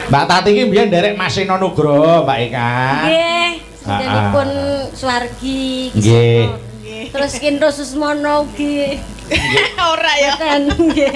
Mbak Tati iki mbiyen nderek Mas Seno Nugroho, Mbak Eka. Nggih, sindenipun Suwargi. Nggih. Terus Kindro Susmono ugi. Ora ya. Mboten nggih.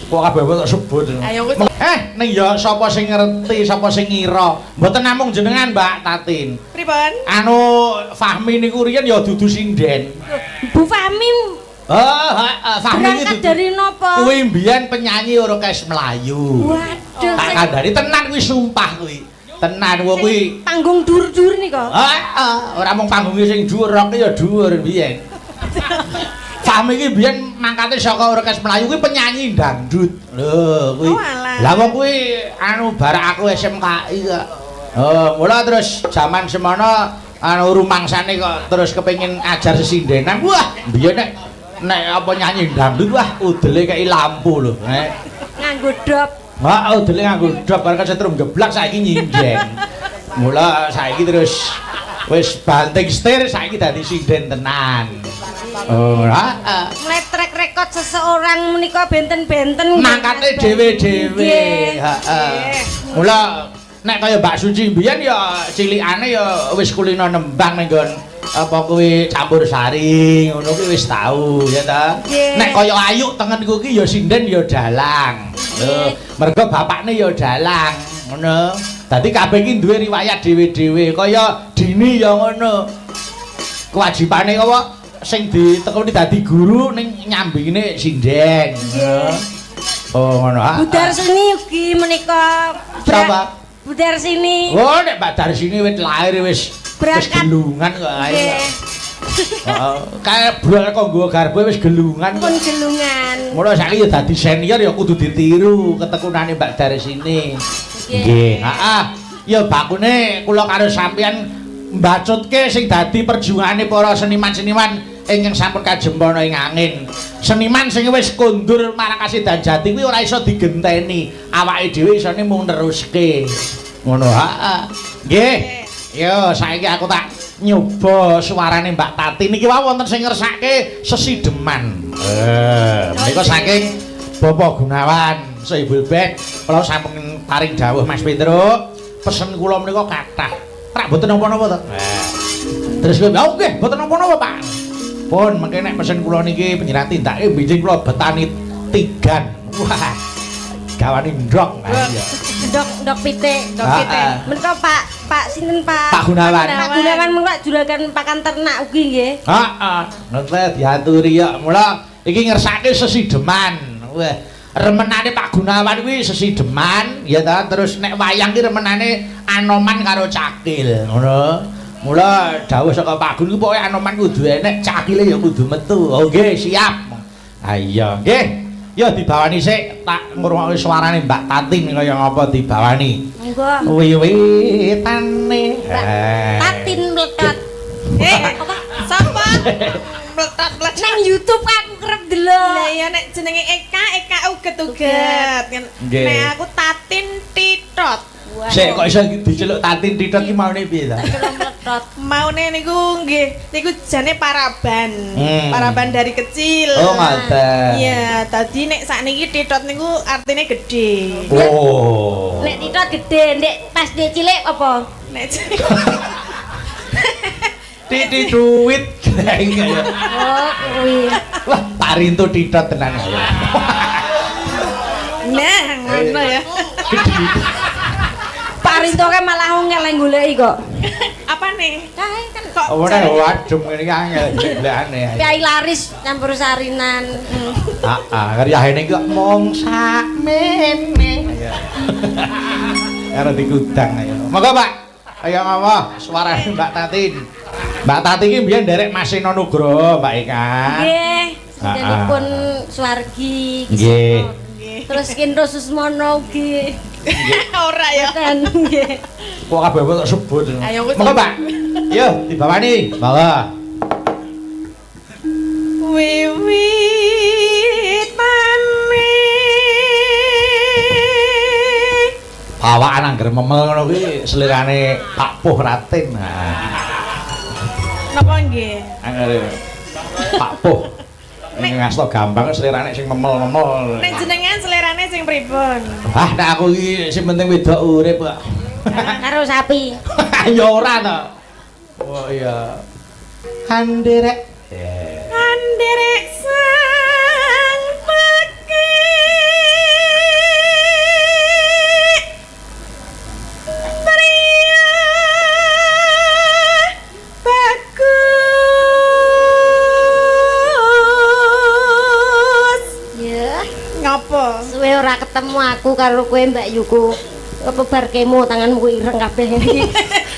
Kok kabeh tak sebut. Ayo wis. Eh, ning ya sapa sing ngerti, sapa sing ngira. Mboten namung jenengan, Mbak Tatin. Pripun? Anu Fahmi niku riyen ya dudu sinden. Bu Fahmi Oh, heeh, Fahmi iki berangkat dudu. dari napa? Kuwi mbiyen penyanyi orkes Melayu. Waduh, Tak sing kandhani tenan kuwi, sumpah kuwi. Tenan wong kuwi. Panggung dur-dur nika. Heeh, ora mung panggunge sing dhuwur, rock ya dhuwur biyen. Fahmi iki biyen mangkate saka orkes Melayu kuwi penyanyi dangdut. Lho, kuwi. Oh, alah. Lah wong kuwi anu barak aku SMKI kok. Oh, mula terus jaman semono anu rumangsane kok terus kepengin ajar sesindenan. Wah, biyen nek nek apa nyanyi dangdut, wah, udele kei lampu lho. Nek Nganggo dop. wah, udele nganggo dop bareng kesetrum geblak saiki nyinden. Mula saiki terus wis banting setir, saiki dadi sinden tenan. Oh, heeh. Mulai track record seseorang menika benten-benten. Mangkate dhewe-dhewe. Nggih. Heeh. Mula nek kaya Mbak Suci mbiyen ya cilikane ya wis kulino nembang ning nggon apa kuwi campur sari ngono kuwi wis tau ya ta. Nggih. Nek kaya Ayu tengenku ki ya sinden ya dalang. Lho, mergo bapakne ya dalang ngono. Dadi kabeh iki duwe riwayat dhewe-dhewe. Kaya Dini ya ngono. Kewajibane apa sing ditekuni dadi guru ning nyambine sinden. Ngono. Oh, ngono. Ah. Bu Darsini ugi menika. Siapa? Bu Darsini. Oh, nek Mbak Darsini wit lahir wis wis Berangkat. gelungan kok ae. Nggih. Heeh. Kae brol kok nggawa garba wis gelungan. Pun gelungan. Mula saiki ya dadi senior ya kudu ditiru ketekunane Mbak Darsini. Nggih. Heeh. Ya bakune kula karo sampeyan mbacutke sing dadi perjuangane para seniman-seniman ingkang sampun kajempono ing angin. Seniman sing wis kondur marang kasidan jati kuwi ora iso digenteni. Awake dhewe isone mung neruske. Ngono, heeh. Nggih. Yo saiki aku tak nyoba suarane Mbak Tati niki wau wonten sing ngersake sesideman. Menika saking Bapak Gunawan Sohibul Bait, kula sampun paring dawuh, "Mas Petro, pesen kula menika kathah. Rak mboten napa-napa to?" Terus kowe, "Oh nggih, mboten napa-napa, Pak." "Pun mengke nek pesen kula niki panjenengan tindake benjing kula betani tigan." Wah. Gawane ndok. Iya. Ndok ndok pitik. Ndok pitik. Ah, ah. Menika Pak Pak sinten Pak? Pak Gunawan. Pak Gunawan menika juragan pakan ternak ugi nggih. Heeh, ngerti diaturi ya. Mula iki ngersake sesideman. Wah, remenane Pak Gunawan kuwi sesideman, ya ta. Terus nek wayang ki remenane Anoman karo Cakil, ngono. Mula dawuh saka Pak Gun ku pokoke Anoman kudu enek, Cakile ya kudu metu. Oh nggih, siap. Ha iya, nggih. Ya dibawani sik, tak ngrungokke suarane Mbak Tatin kaya ngapa dibawani. Monggo. Wiwitane. Mbak Tatin meletot. Eh, sapa? Meletot-meletot. Nang YouTube aku kerep delok. Lah iya, nek jenenge Eka, Eka uget-uget. Nggih. Nek aku Tatin Titot. Sik, kok iso diceluk Tatin Titot ki maune piye ta? Kira meletot. Maune niku nggih, niku jane paraban. Paraban dari kecil. Oh, ngoten. Iya, tadi nek sakniki Titot niku artine gede. Oh. Nek titot gede, nek pas dia cilik apa? Nek cilik Titi duit. Iya. Oh, kuwi. Wah, Pak Rinto titot tenan ya. Nah, ngono ya. Pak Rinto kan malah ngel goleki kok. Apa nih? Kae kan Kok Apa nek wadem ngene iki angel golekane. Kyai laris campur sarinan. Heeh, karyahene iki kok mung sakmene. Ayo. Karo dikudang ayo. Monggo, Pak. Ayo ngapa suarane Mbak Tatin. Mbak Tati iki mbiyen nderek Mas Seno Nugroho, Mbak Eka. Nggih, sindenipun Suwargi. Nggih. Terus Kindro Susmono ugi. Ora ya. Mboten nggih. Kok kabeh tak sebut. Ayo, wis. Monggo, Pak. Yo dibawani. Monggo. Wiwitane Pawakan angger memel ngono kuwi selirane Pak Puh Ratin. Nah, Napa nggih? Angger Pak Puh. Nek ngasto gampang selerane sing memel-memel. Nek jenengan selerane sing pripun? Ah, nek aku iki sing penting wedok urip kok. Karo sapi. Ya ora to. Oh iya. Anderek. Anderek sang pekik pria bagus. Ya, Ngopo? suwe ora ketemu aku karo kowe Mbak Yuku. Apa bar kemo tanganmu ireng kabeh.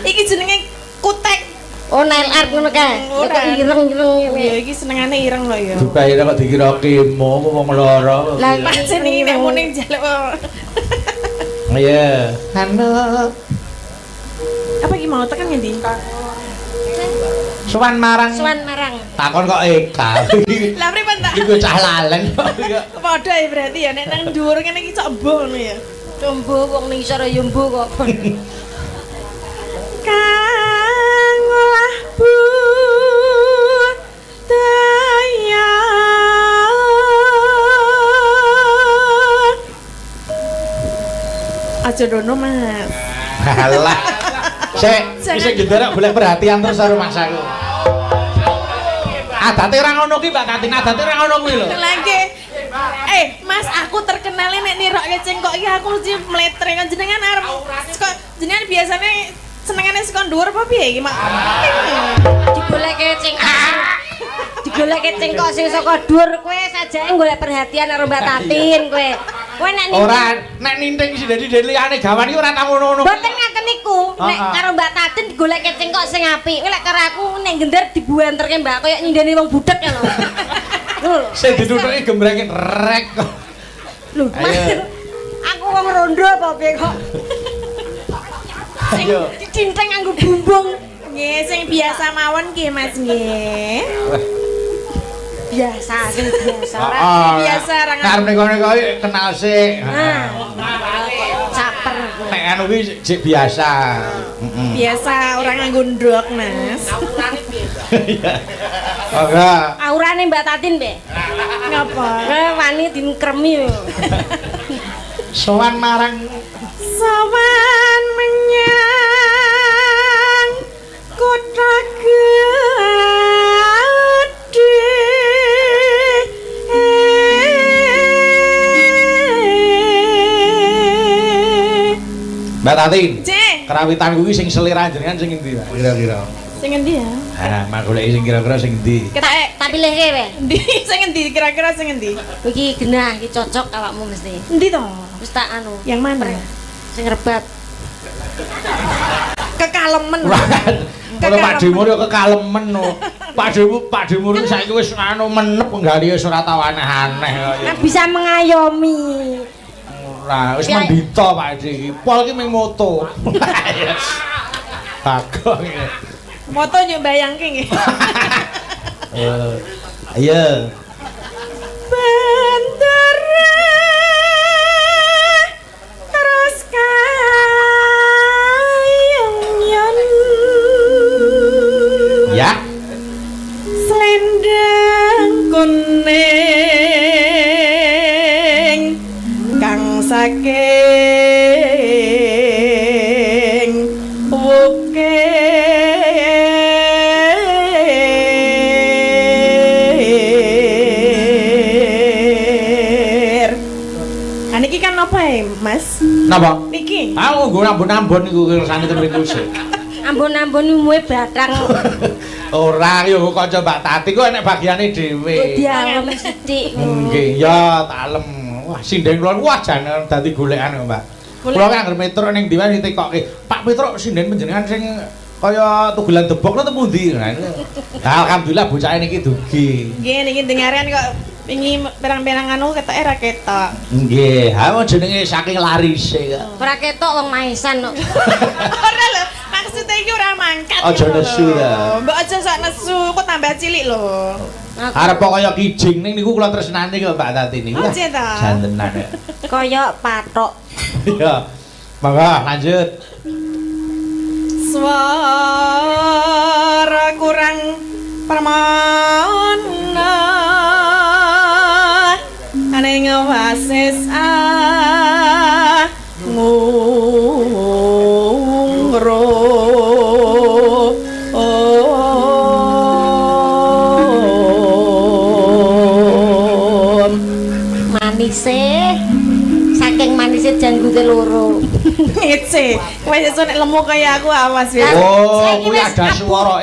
Iki jenenge kutek. Oh, nail art ngono kae. Ya kok ireng-ireng ngene. Ya iki senengane ireng lho ya. Dubai kok dikira kemo wong lara. Lah, Pancen iki nek muni njaluk. Iya. Halo. Apa iki mau tekan ngendi? Sowan marang. Sowan marang. Takon kok Eka. Lah pripun ta? Iku cah lalen. Padha ya berarti ya nek nang dhuwur ngene iki cok mbuh ngono ya. Dombo wong ning isor ya mbuh kok. Kang olah budaya. Aja dono Mas. Alah. Sik, iki sing gendera golek perhatian terus karo Mas aku. Adate ora ngono kuwi Mbak Tatin, adate ora ngono kuwi lho. Lah nggih. Mas, aku terkenalnya nek nirokke cengkok iki aku mesti mletre kan jenengan arep kok jenengan biasanya senengane saka dhuwur apa piye iki, Mak? Digoleke cengkok. Digoleke cengkok sing saka dhuwur kowe sajake golek perhatian karo Mbak Tatin kowe. Kowe nek ninting Ora, nek ninting sing dadi liyane gawan iki ora tau ngono-ngono. Mboten ngaten niku. Nek karo Mbak Tatin digoleke cengkok sing apik. Kowe lek karo aku nek gender dibuanterke Mbak koyo nyindeni wong budhek ya lho. Ngono lho. Sing ditutuki gembrenge rek. Lho, Mas. Aku wong rondo apa piye kok? Sing dicinteng nganggo bumbung. Nggih, sing biasa mawon nggih, Mas nggih. Biasa, sing biasa ora. Biasa ora Nek arep neko-neko kenal sik. Nah. Caper. Nek anu kuwi jek biasa. Heeh. Biasa orang nganggo ndok, Mas. Iya. Ora. Aurane Mbak Tatin, Mbak. Ngapa? Wani dikremi. Sowan marang Sowan menyang kutha gedhe. Mbak Tatin. Cek, Kerawitan kuwi sing selera jenengan sing endi, Pak? Kira-kira. sing endi ya? Ha, mak goleki sing kira-kira sing endi? Ketake Tak pilihke kowe. endi? Sing endi kira-kira sing endi? Iki genah, iki cocok awakmu mesti. Endi to? Wis tak anu. Yang mana? Sing rebat. Kekalemen. Kalau Pak Dimur ya kekalemen no. Pak Dimur saiki wis anu menep penggali wis ora tau aneh-aneh kok. Kan bisa mengayomi. Ora, wis mendita Pak Di iki. Pol iki mung moto. Bagong. Moto nyuk bayangke nggih. Iya. Bentara terus kayang yon. Ya. Selendang kuning kang saking wukir. Ah niki kan apa ya, Mas? Napa? Niki. Aku nggo ambon-ambon niku kersane ten mriku sik. Ambon-ambon umume batang. Ora yo kanca Mbak Tati kok enek bagiane dhewe. Dialem sithik. Nggih, ya talem. Wah, sinden kula wah jan dadi golekan kok, Mbak. Kula ki anggere Petruk ning ndi wae ditekokke, Pak Petruk sinden panjenengan sing kaya tugelan debok lho pundi? Nah, alhamdulillah bocahe niki dugi. Nggih niki dengaren kok wingi perang-perang anu ketoke ra ketok. Nggih, ha wong jenenge saking larise kok. Ora ketok wong maesan kok. Ora lho, maksudnya iki ora mangkat. Aja nesu ta. Mbok aja sok nesu, kok tambah cilik lho. Arep kok kaya kijing ning niku kula tresnani kok Mbak Tati niku. Oh, ta. Jantenan ya. Kaya pathok. Iya. Monggo lanjut. Suara kurang permana. Wasis ngungro. Manise saking manise janggute loro. Ngece. Kowe sesuk nek lemu kaya aku awas ya. Oh, Saiki kuwi wis ada swara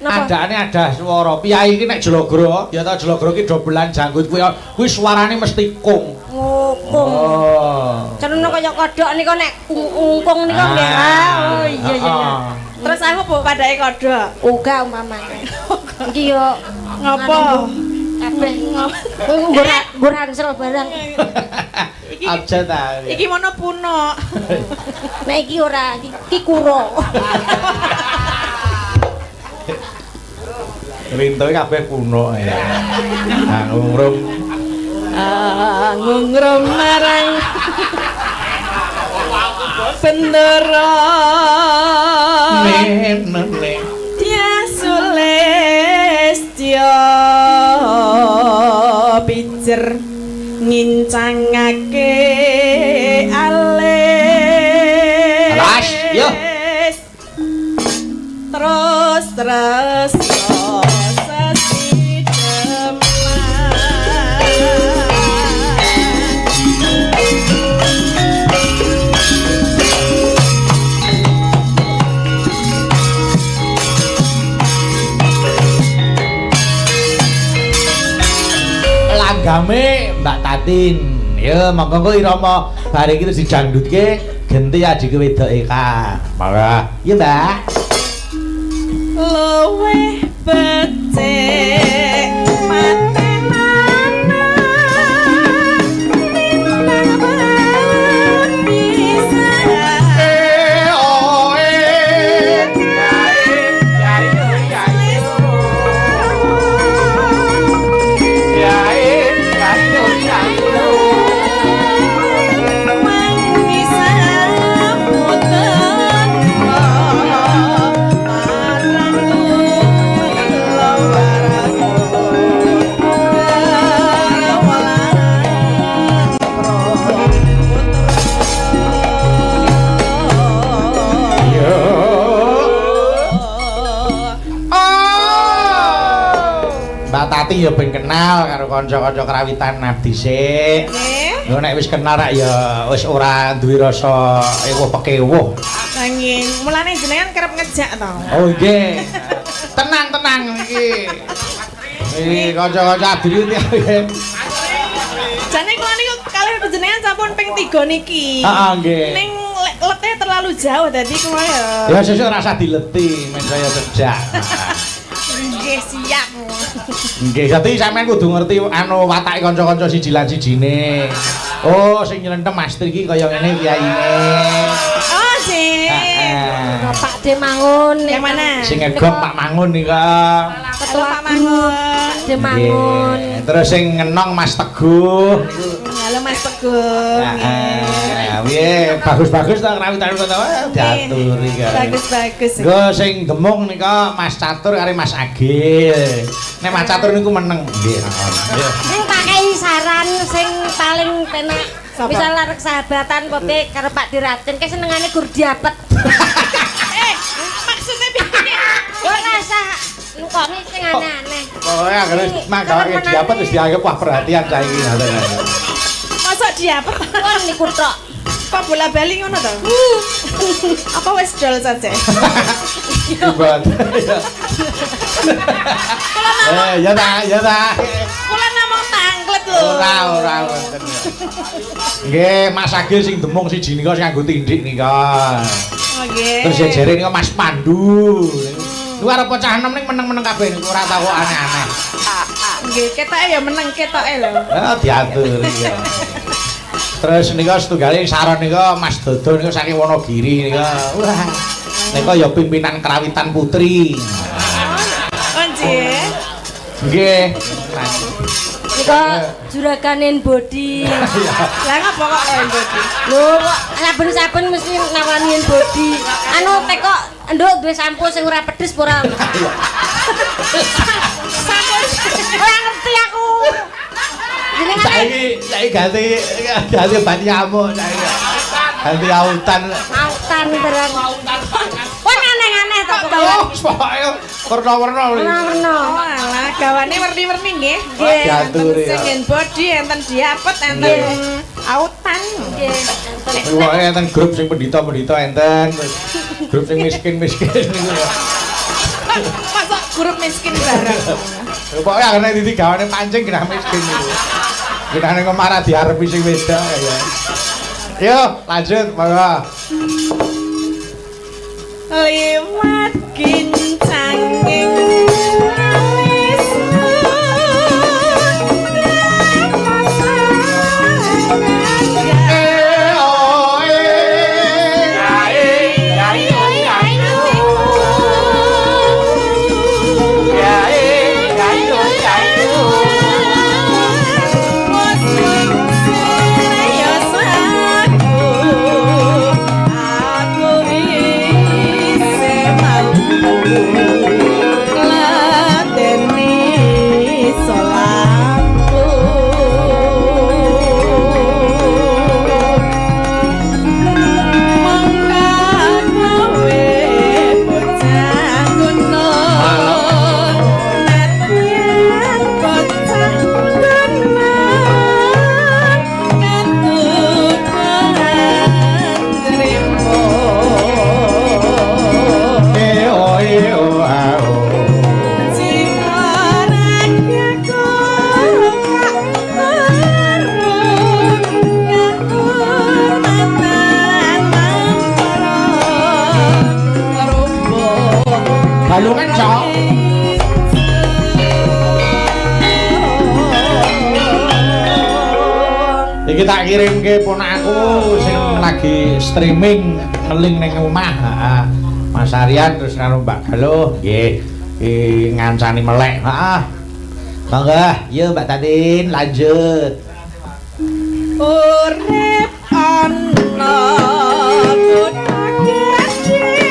Napa? Adane ada swara. Piyai iki nek jlogro, ya ta jlogro ki dobelan janggut kuwi kuwi suarane mesti kung. Ngukung. Oh. Cerene kaya kodhok nika nek ungkung nika nggih. Ah, oh iya iya. Terus aku mbok padake kodhok. Uga umpamane. Iki yo Ngopo? Kabeh. Kowe nggo ransel barang. Iki Aja ta. iki mono puno. Nek iki ora, iki kuro. Rintoe kabeh puno ya. Ngungrum. Ngungrum marang bendera. Nen. Dia sulistya pijer ngincangake alis. Alas, yo. Terus terus Langgame Mbak Tatin. Ya monggo engko irama bare iki terus didangdutke genti adike wedok Eka. Monggo. Iya, Mbak. Luwih becik patenana timbang pisan. Oh eh. Mbak Tati ya ben kenal karo kanca-kanca krawitan abdi sik. Nggih. Lho nek wis kenal rak ya wis ora duwe rasa ewuh pekewuh. Nanging mulane jenengan kerep ngejak to. Oh nggih. Tenang tenang iki. Iki kanca-kanca abdi iki. Jane kula niku kalih panjenengan sampun ping 3 niki. Heeh nggih. Ning letih terlalu jauh dadi kula ya. Ya sesuk rasa dileti men saya sejak. Nggih siap. Nggih, dadi sampean kudu ngerti anu watake kanca-kanca siji lan sijine. Oh, sing nylentem Mas Tri iki kaya ngene kiyaine. Oh, sih. Heeh. Pak De Mangun. Yang mana? Sing ngegong Pak Mangun nika. Ketua Halo, Pak Mangun. Pak De Mangun. Nggih. Terus sing ngenong Mas Teguh. Halo Mas Teguh. Heeh. Piye, bagus-bagus ta krawitan kota diaturi kae. Bagus-bagus. Nggo sing gemung nika Mas Catur karo Mas Agil. Nek Mas Catur niku meneng. Nggih. Nggih. Sing pakai saran sing paling penak. Misal arek sahabatan pote karo Pak Diracen kae senengane gur diapet. Maksudnya piye? Ora usah nukoni sing aneh-aneh. Pokoke anggere manggawake diapet wis dianggap wah perhatian saiki ngoten. Masa diapet? Kon niku tok. Kok bola-bali ngono to? Apa wis dol saja? Hebat. Ya ta, ya ta. Kula namung tangklet lho. Ora, ora wonten ya. Nggih, Mas Agil sing demung siji nika sing nganggo tindik nika. Oh nggih. Terus jejere nika Mas Pandu. Niku arep cah enom ning meneng-meneng kabeh niku ora tau kok aneh-aneh. Nggih, ketoke ya meneng ketoke lho. Ah, diaturi ya. Terus nika setunggale saron nika Mas Dodo nika saking Wonogiri nika. Wah. Nika ya pimpinan Krawitan Putri. Oh nggih. Nggih. Nika juraganen body. Lah ngapa kok lain body? Lho kok saben-saben mesti nawani body. Anu tekok nduk duwe sampo sing ora pedes apa ora? Sampo ora ngerti aku. Saiki saiki ganti ganti obat nyamuk saiki. Ganti autan. Autan barang. Wah aneh-aneh to kok. Oh, pokoke werna-werna. Werna-werna. Oh alah, gawane werni-werni nggih. Nggih. Diaturi. Sing gen body, enten diapet, enten autan. Nggih. Pokoke enten grup sing pendhita-pendhita enten, terus grup sing miskin-miskin niku ya. Masa grup miskin bareng. Pokoke anggere dadi gawane pancing genah miskin niku. Genah ning omah ra diarepi sing wedok ya. Yo, lanjut monggo. Liwat kincanging alismu. Eh, oh, eh. Eh, oh, eh, oh, ah, oh. Balungan, Cok. Iki tak kirimke ponakku sing lagi streaming ngeling ning omah. Heeh. Mas Aryan terus karo Mbak Galuh nggih. Iki ngancani melek. Heeh. Monggo, yo Mbak Tatin lanjut. Urip ana kutha gedhe.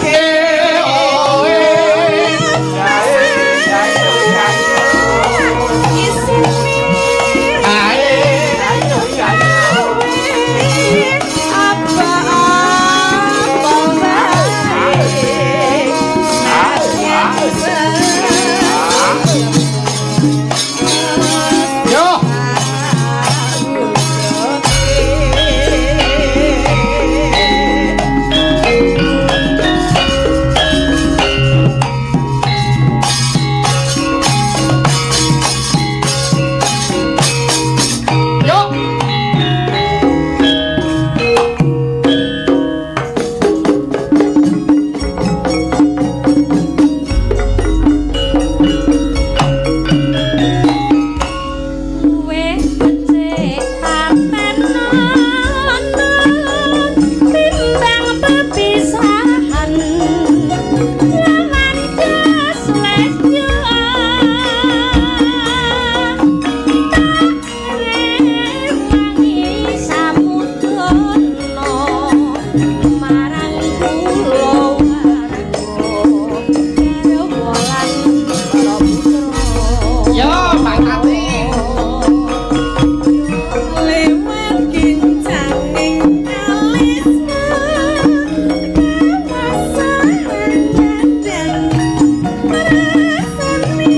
Eh, oh, eh. Ae. Yo. Yo. Luwih becik patenan timbang pepisahan lawan jas lesnya tak rewangi samudana marang kulawarga garwa lan para putra. Yo, Mbak Tatin. Lewat kincanging alismu kawasan jadang rasane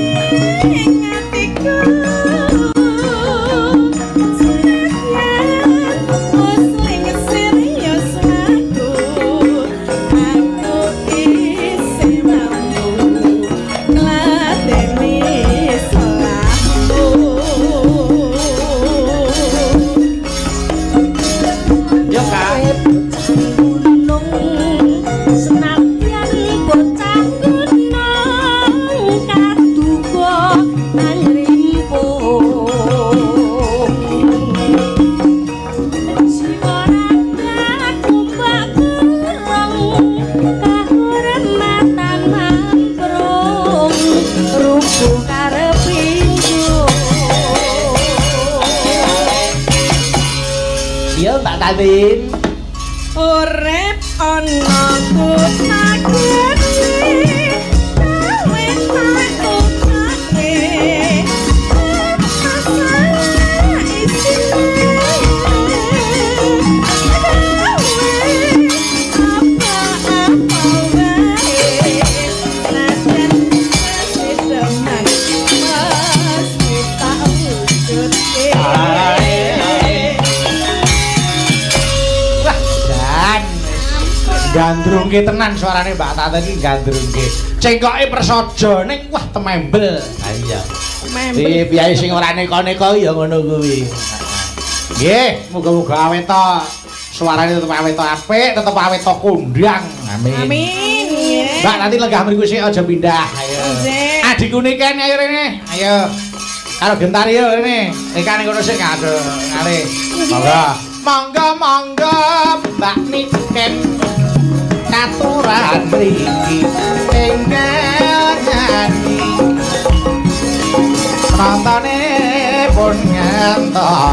ing atiku senadyan musling serius aku aku isih mampu ngladeni selahmu. Yo, Kak. Gunung senadyan bocah gunung kaduga angrimpung jiwa ragaku bak kurang kahormatan mamprung rubuh karepinju. Yo, Mbak Tatin. Urip ana kutha gedhe gawe Gandrungke tenan suarane Mbak Tatin iki, gandrungke. Cengkoke prasaja ning wah temembel. Ha iya. Membel. Iki piyayi sing ora neko-neko ya ngono kuwi. Nggih, muga-muga awet to suarane tetep awet to apik, tetep awet to kondang. Amin. Amin. Nggih. Mbak, nanti lenggah mriku sik, aja pindah. Ayo. Nggih. Adikku Niken, ayo rene. Ayo. Karo Gentar yo rene. Ikan kono sik aduh, ngare. Monggo. Monggo monggo, Mbak Niken. Katuran mriki enggal nyanyi. Penontonipun ngantos.